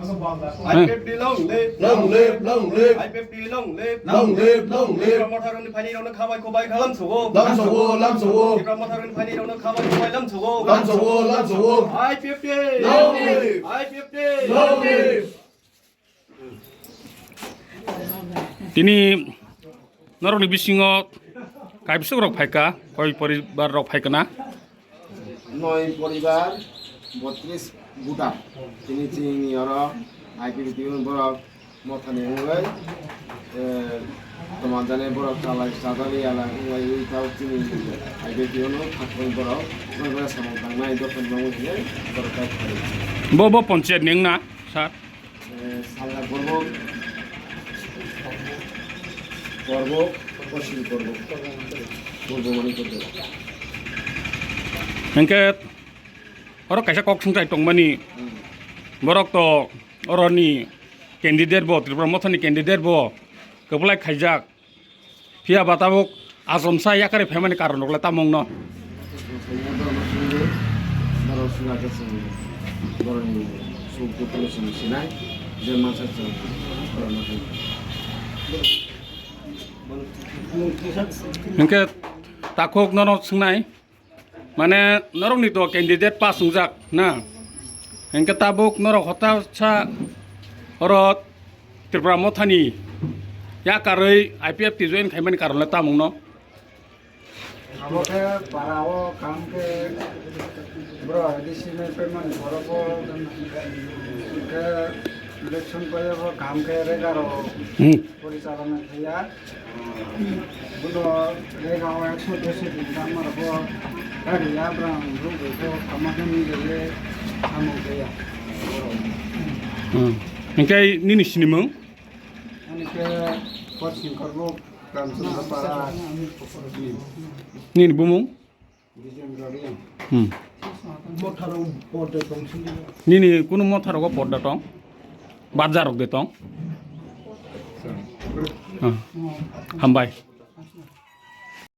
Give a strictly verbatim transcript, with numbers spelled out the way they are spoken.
I P F T long live. Long live, long live. I P F T long live. Long live, long live. Tipra Motha rokni phaini rokno khabai khubai khalam sugo. Lam sugo, lam sugo. Tipra Motha rokni phaini rokno khabai khubai lam sugo. Lam sugo, lam sugo. I P F T long live. I P F T long live. Tini norokni bisingo kaibwswk rok phaikha, koi poribar rok phaikha na? Noi poribar, botris buta. Tini chini oro I P F T ni borok mothani wngwi, eh, toman jani borok chalai chajali yala wngwi tao chini I P F T no thakwi borok borok samung tangnai dophani mangwi hinwi borok kaiphai. Bo, bo ponchayat ni wngna, sir? Eh, Salnag Borbok, Borbok, Poschim Borbok, Borbok Manikpur Borbok. Hingke oro kaisa kok sungchai tongmani, hmm, borok to oroni candidate bo, Tripura Mothani candidate bo kwplai khaijak. Phiya ba tabuk achomsa yakarwi phaimani karon rok le tamo wngno? Borok swnga khe chwng borokni suk dukhu no chwng sinai, je mansa chwng borokno khe. Hinkhe takhuk nono swngnai, mane norokni to candidate pass wngjak na, hinkhe tabuk norok hotasa oro Tripura Mothani yakarwi I P F T join khaimani karon le tamo wngno? Abo khe para o kam khe bro A D C ni payment borok o khe election paiyabo kam khe regaro, hmm, porichalona khaiya. Bono regao ekso deshi din tangmarokbo gari yabrang rwgwikhe tamo khe milile samung khe ya. Hmm. Hinkhe nini sinimung? Ani khe Korsing Korbuk, Ramchandra Para. Nini bumung? Dijendra Reang. Hmm. Motharok podda tong sini. Nini kunu motharogo podda tong? Bajarok de tong? Ah. Hambai.